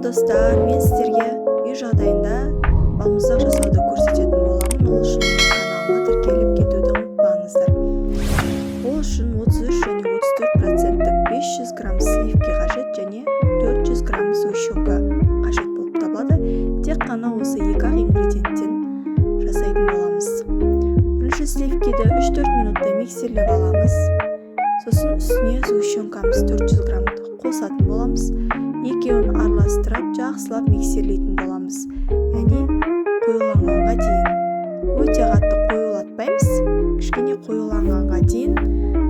Достар, мен сіздерге үй жағдайында балмұздақ жасауды көрсететін боламын. Ол үшін менің каналыма тіркеліп кетуді ұмытпаңыздар. Ол үшін 33 және 34%-тік 500 грамм сливки қажет және 400 грамм сгущенка қажет болып табылады. Тек қана осы екі-ақ ингредиенттен жасайтын боламыз. Бірінші сливкиді 3-4 минутта миксерлеп аламыз. Сосын үстіне сгущенкамыз 400 граммды қосатын боламыз. Екеуін араластырып, жақсылап миксерлейтін боламыз. Яғни қоюланғанға дейін. Өте қатты қоюлатпаймыз, кішкене қоюланғанға дейін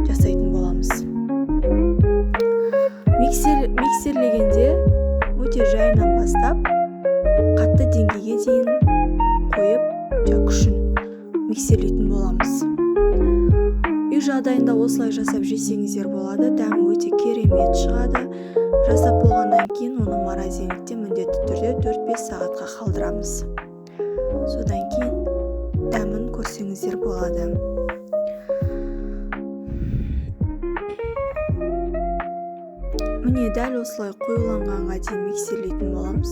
жасайтын боламыз. Миксерлегенде өте жайынан бастап, қатты деңгейге дейін қойып, күшін миксерлейтін боламыз. Үй жағдайында осылай жасап жесеңіздер болады, дәмі өте керемет шығады. Жасап болғаннан кейін оны морозильникте міндетті түрде 4-5 сағатқа қалдырамыз. Содан кейін дәмін көрсеңіздер болады. Міне дәл осылай қоюланғанға дейін миксерлейтін боламыз.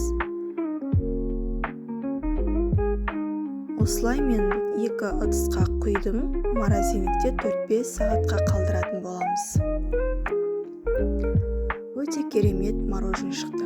Осылай мен екі ыдысқа құйдым, морозильникте 4-5 сағатқа қалдыратын боламыз. Өте керемет мороженое шықты.